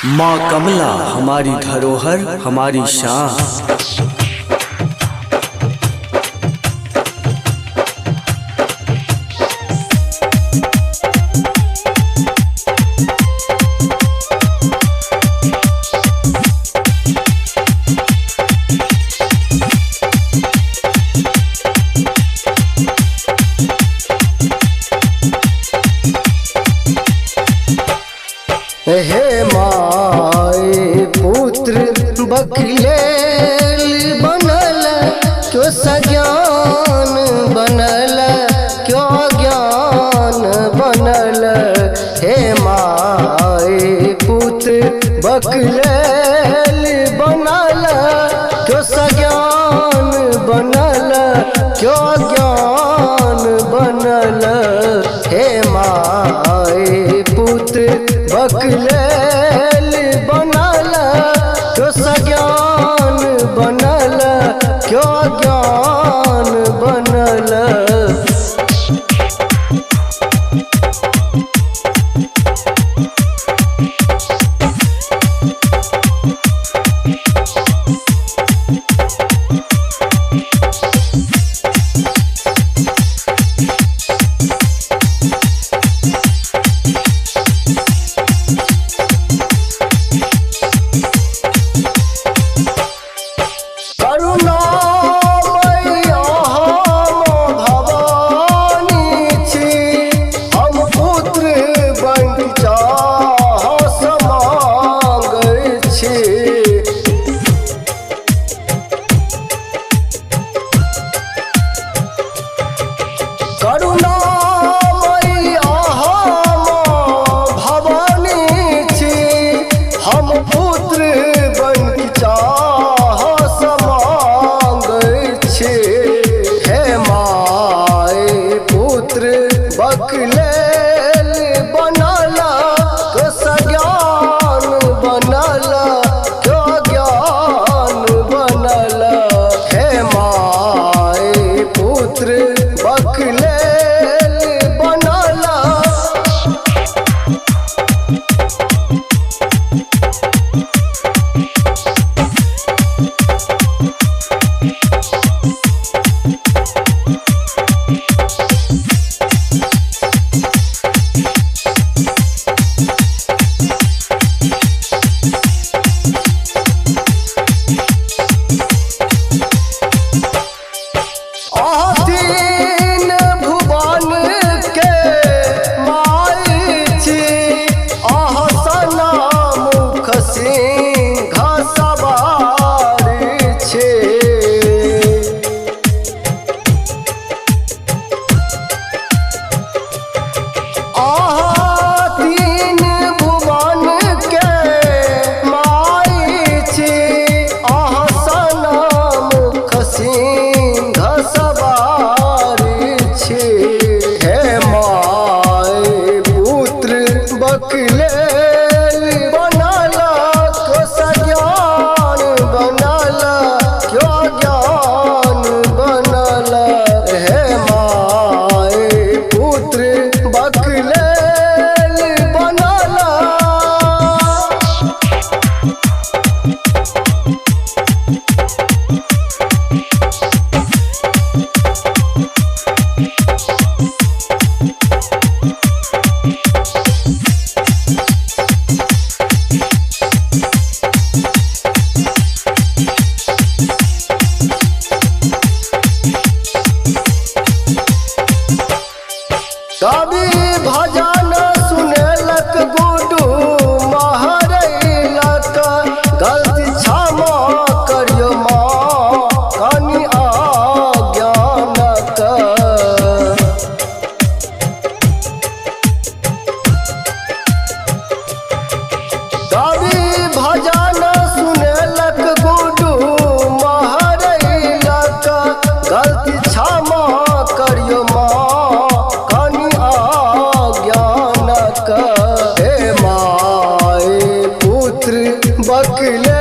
माँ कमला हमारी धरोहर, हमारी शान। हे माय पुत्र बकलेल बनल, क्यों सज्ञान बनल, क्यों ज्ञान बनल। हे my पुत्र बकलेल बनल, क्यों सज्ञान बनल, क्यों ज्ञान बनल। हे my पुत्र बकलेल बनल, क्यों सज्ञान बनल, क्यों ज्ञान बनल। करुणामयी हम भवानी छी, हम पुत्र बनि चाह मांगै छी। करुणामयी हम भवानी छी, हम पुत्र बनि चाह मांगै छी। हे my पुत्र बकलेल बनल, क्यों सज्ञान बनल, क्यों ज्ञान बनल। हे my पुत्र बकलेल बनल। अहाँ तीन भुवन के माय छी, अहाँ सना मुख सिंह सवार छी। अहाँ तीन भुवन के माय छी, अहाँ सना मुख सिंह सवार छी। हे my पुत्र बकलेल बनल, क्यों सज्ञान बनल, क्यों ज्ञान बनल। हे my पुत्र बकलेल बनल। कवि भजन सुनेलक गुडू महरैलक, गलती क्षमा करियो माँ कनि अज्ञानक। कवि भजन सुनेलक गुडू महरैलक, गलती क्षमा करियो माँ कनि अज्ञानक। हे my पुत्र बकले